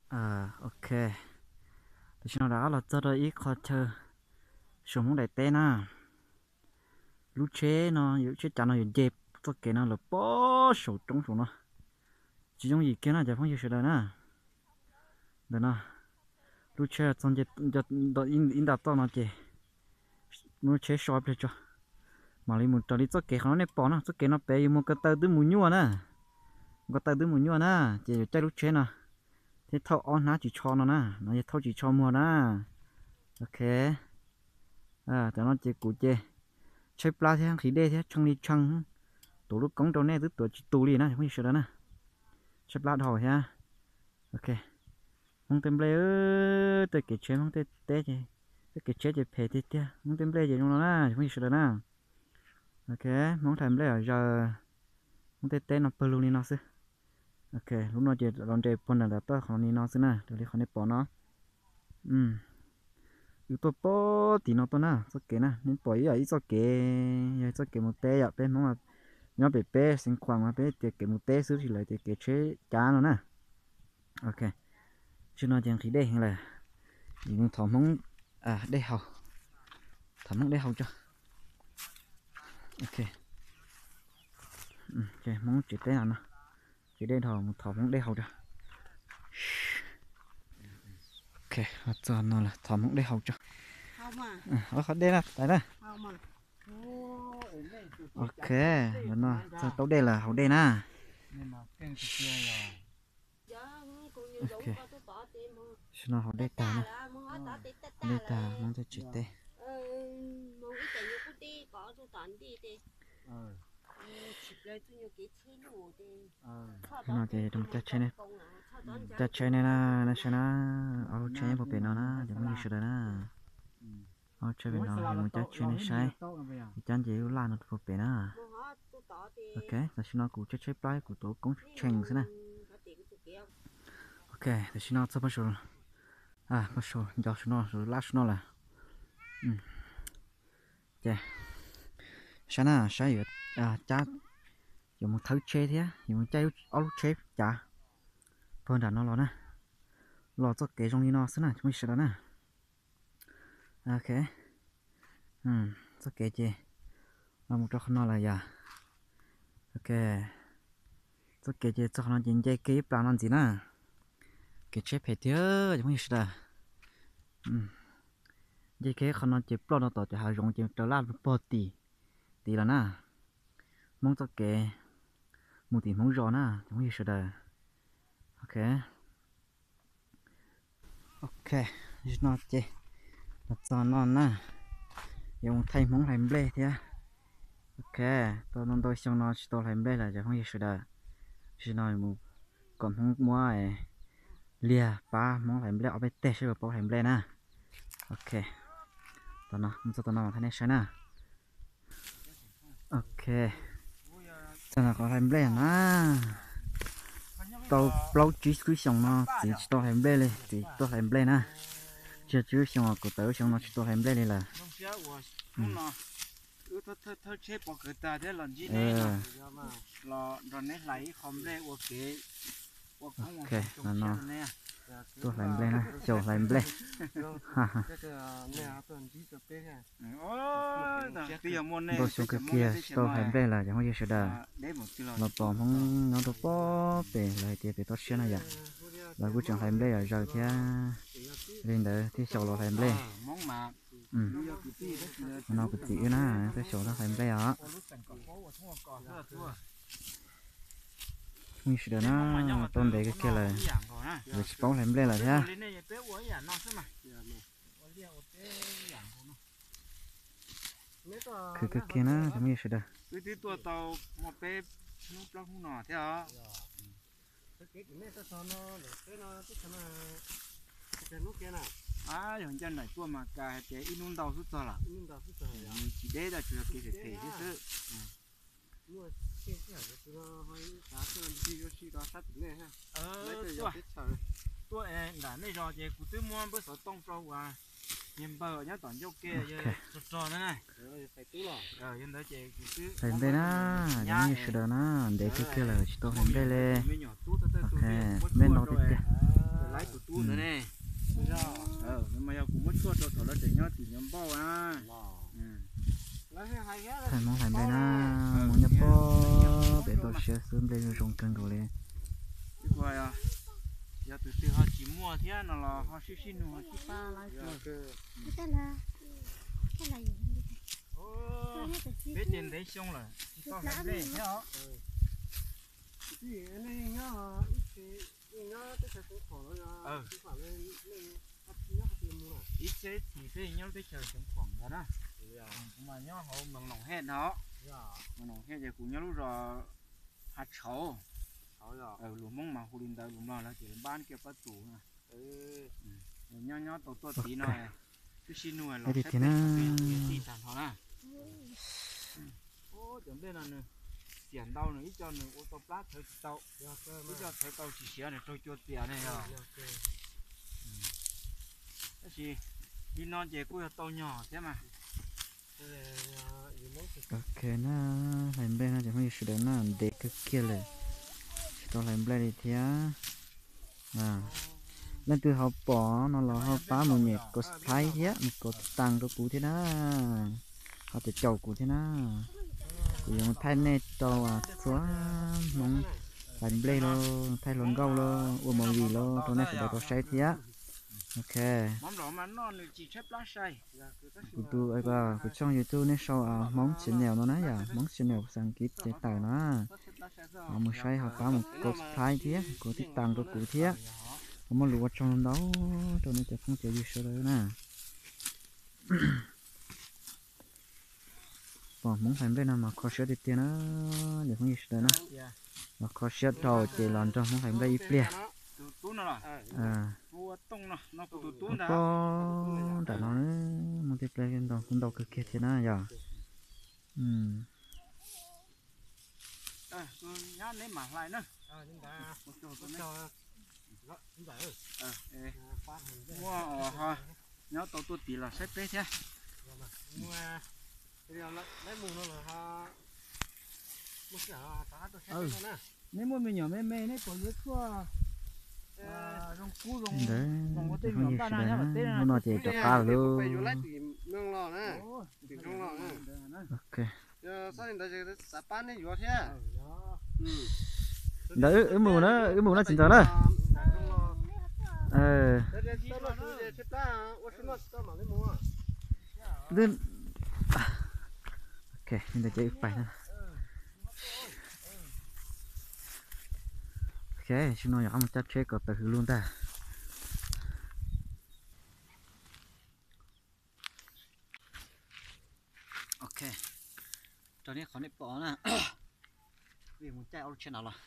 Ok, tam sim no rov qab los txog rau ib qho chaw saum Hmoob daim teb na. Lub tsheb no, lub tsheb cav no yuav nce txoj kev no lawm pob saum roob saum no. Tsis yooj yim kiag na cov phooj ywg sawv daws na. Ntawm no, lub tsheb txog ib nta txoj no ces muab lub tsheb so ib pliag tso, mam li mus raws li txoj kev qhov no nej pom no. Txoj kev no pem yus mus ko taw twb mus nyuaj na, ko taw twb mus nyuaj na, ces yuav caij lub tsheb no thiab thauj ob hnab ris tsho no na, no yog thauj ris tsho muag na. Ok, tam no ces kuv ces tshaib plab thiab nqhis dej thiab tshee li tshee, tuav lub koob rau nej twb tuav tsis tus li na cov phooj ywg sawv daws na. Tshaib plab dhau thiab. Ok, Hmoob tej nplej, tej kev tsheb Hmoob tej teb ces, tej kev tsheb ces phem tiag tiag. Hmoob tej nplej ces zoo no na cov phooj ywg sawv daws na. Ok, Hmoob hlais nplej zom zaws, Hmoob tej teb no pawg lug li no xwb. Ok, lub no ces los nres puag nram nram toj qhov no li no xwb na, raws li qhov nej pom no. Wb tuaj pob tim no tuaj na, txoj kev na, nej pom ib yam ib txoj kev, yog txoj kev mus teb yom, peb Hmoob nyob pem peb Xeev Khuam mas peb tias kev mus teb xwb, tab sis lawv tias kev tsheb cav no na. Ok, tsis no ces nqhis dej heev lawm, thov Hmoob dej haus, thov Hmoob dej haus tso. Ok, Hmoob tsev teb no, tsev dej dhau, mus thov Hmoob dej haus tso. Ok, txog no lawm, thov Hmoob dej haus tso. Qhov dej na, tais na. Ok, no txog tau dej lawm, haus dej na. Tam sim no haus dej tag na, dej tag Hmoob thiaj tsev teb. Tam sim no ces rau caj tsheb ne, caj tsheb ne na, nej saib na, ob lub tsheb puag pem no na, cov phooj ywg sawv daws na. Ob lub tsheb pem no, mus cab tsheb nej saib, cab nce lub laj no puag pem na. Ok, tam sim no kuv tshaib tshaib plab kuv tuav koob tshee xwb na. Ok, tam sim no txog pob saum, pob saum ncov saum no, saum lab saum no lawm. Ces saib na, saib yuav cab, yuav mus thawb tsheb thiab yuav mus caij ob lub tsheb cav puag nram no los na. Los txoj kev zoo li no xwb na cov phooj ywg sawv daws na. Ok, txoj kev ces los mus rau qhov no lawm yom. Ok, txoj kev ces txog qhov no ces nce kiag ib plas no ntxiv na. Kev tsheb phem tiag cov phooj ywg sawv daws. Nce kiag qhov no ces ploj rau tom cov hav zoov ces raws laj pog tim, tim lawm na. Hmoob txoj kev mus tim Hmoob zos na cov phooj ywg sawv daws. Ok. Ok, zaum no ces los txog no na, yuav mus thaij Hmoob hlais nplej thiab. Ok, tau ntau ntau xyoo no tsis tau hlais nplej lawm cov phooj ywg sawv daws. Zaum no mus kom Hmoob muab liag pab Hmoob hlais nplej ob peb teg saib puas paub hlais nplej na. Ok, tau no mus txog tau no mas thaij nej saib na. Ok, txog qhov hlais nplej na. Tau plaub tsib lub xyoos no txiv tsis tau hlais nplej li, txiv tuaj hlais nplej na. Tsis yog tsib lub xyoos, kuv tawm lub xyoo no tsis tau hlais nplej li lawm. Ok, no tuaj hlais nplej na, xyaum hlais nplej. Ntau xyoo kawg kiag tsis tau hlais nplej lawm cov phooj ywg sawv daws. Los pom Hmoob nyob rau pob pem lawv hais tias pem toj siab na yom, lawv kuj tseem hlais nplej zom zaws thiab. Li ntawd thiaj xyaum los hlais nplej. No kuv txiv wb na, thiaj xyaum los hlais nplej os. Phooj ywg sawv daws na, tau ntev kawg kiag lawm, yuav tsis paub hlais nplej lawm thiab. Khwv kawg kiag na cov phooj ywg sawv daws. Wb twb tuaj tau muaj peb hnub plaub hnub no thiab os. Yog ncaj nraim tuaj mas kas hais tias ib hnub ntau xwb txog lawm. Tsis deb, tsuas yog kev phem phem xwb xwb. Tuaj nram nej zos ces kuv twb muab npawb xov tooj rau uas niag npawg nyob tom ncauj ke rog rog na. Yog ntawd ces kuv twb hlais nplej na, cov phooj ywg sawv daws na, ntev kawg kiag lawm tsis tau hlais nplej li. Ok, nplej ntau tiag tiag. Ntawd ne. Mas yog kuv muab tshuaj rau thaum lawv tseem nyob tim nyob npauj na. Thaij Hmoob hlais nplej na, Hmoob nyob pem toj siab xwb, nplej zoo zoo kawg nkaus li. Yog tus twg ho tsis muaj thiab no los ho sib sib nug ho sib pab laib. Peb ces ntev xyoo lawm tsis tau hlais nplej thiab os. Ib txhiab ib txhis peb nyob lub teb chaws Xeev Khuam ntawd na. Kuv mas nyob hauv Moos Noom Hej no. Moos Noom Hej ces kuv nyob lub zos Hav Tshauv. Luag Hmoob mas hu li ntawd, luag Nplog lawv ces Npab Kiaj Pab Tus na. Nyob nyob tau tuaj tid no, twb sib nug los saib peb tij tag nrho na. Cov nplej no nws xiam ntau, nws ib co nws ua tau plab thawv tsis tau, ib co thawv tau tsis siav, nws raug cua txias ne yog. Tab sis li no ces kuj yog tau nyog thiab mas. Ok na, hlais nplej no ces phooj ywg sawv daws na, ntev kawg kiag lawm, tsis tau hlais nplej li thiab. Leej twg ho pom no los ho pab mus nyem kov subscribe thiab mus kov tib taag rau kuv thiab na, ho caum caum kuv thiab na. Kuv yuav mus thaij nej rau txhua Hmoob hlais nplej los, thaij hluas nkauj los, ua movie los rau nej sawv daws tau saib thiab. Ok. Kuv tus, kuv tshooj YouTube nej sau Hmoob Channel no na yom, Hmoob Channel xas kiv ces tawm na. Ho mus saib ho pab mus kov subscribe thiab kov tib taag rau kuv thiab. Ho muaj lus ua tsaug ntau rau nej cov phooj cov ywg sawv daws na. Pom Hmoob hlais nplej no mas kho siab tiag tiag na, cov phooj ywg sawv daws na. Los kho siab dhau ces los nrog Hmoob hlais nplej ib pliag. Pob nram no muaj tej nplej ntau, kuj ntau kawg kiag thiab na yom. Muaj, nyob tau tuaj tid los saib peb thiab. Nej muaj me nyuam me me nej puas yuav tshuaj zoo kub zoo, ua tej me nyuam npaj nag nyob tom teb no. Hnub no ces rov qab lawm. Ok. Ntawd wb mus na, wb mus na txiv ntxawm na. Ok, ntawd ces wb pais na. Ok, zaum no yog qab mus caij tsheb kom tawm hws lug ntag. Ok, raws li qhov nej pom na, wb mus caij ob lub tsheb no los,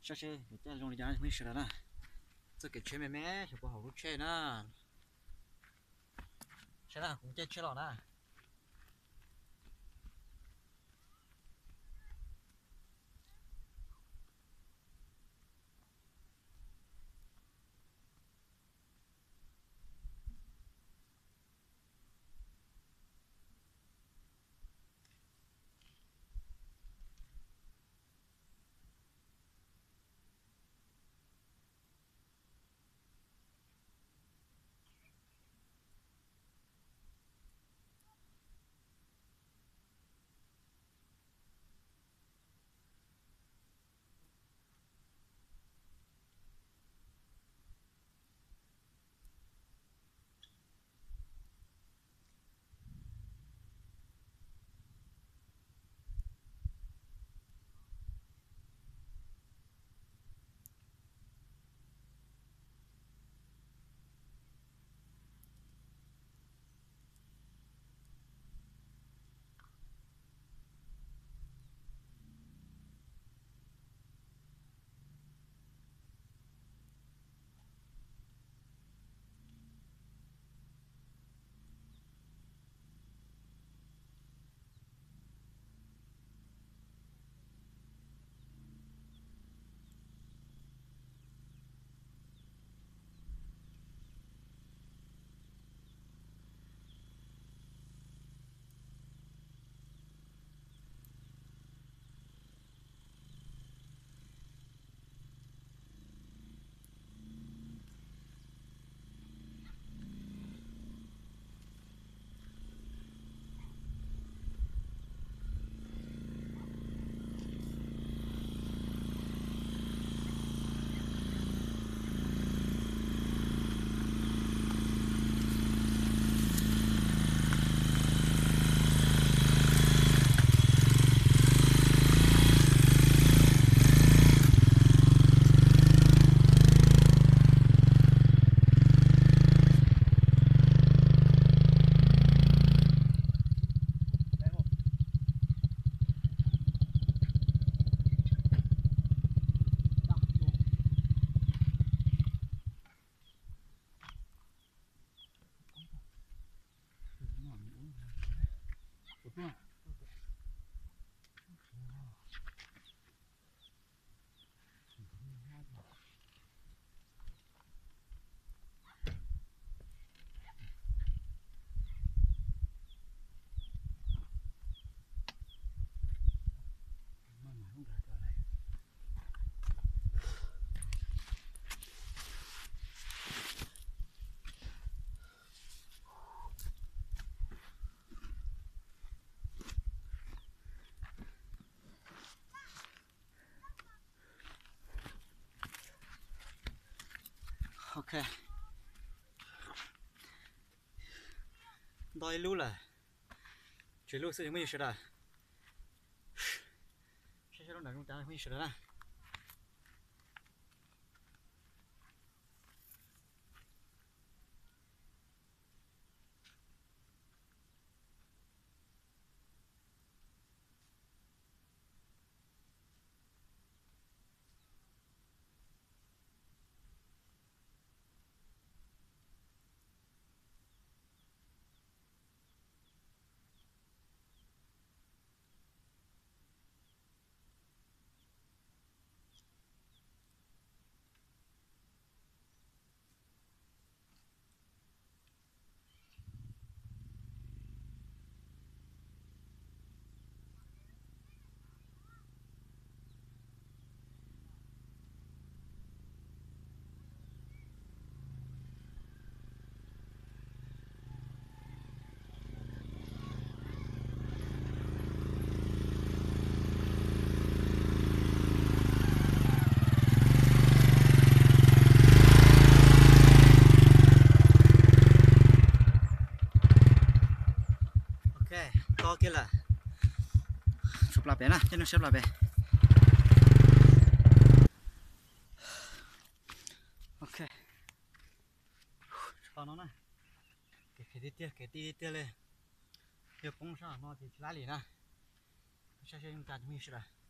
saib seb yuav caij zoo li cas nej sawv daws na. Txoj kev tsheb me me xyov puas haum lub tsheb na. Saib na, kuv caij tsheb los na. Ok, nto ib lub lawm, tshuav ib lub xwb, muaj ib sawv daws. Saib saib lub ntawd zoo cas, muaj ib sawv daws na. Ok, to kiag lawm. Sawv plas pem na, coj nej sawv plas pem. Ok, tso no na. Kev phem tiag tiag, kev ti tiag tiag li. Yog poob sab no ces tsis lab li na. Saib seb zoo cas, muaj ib sawv daws.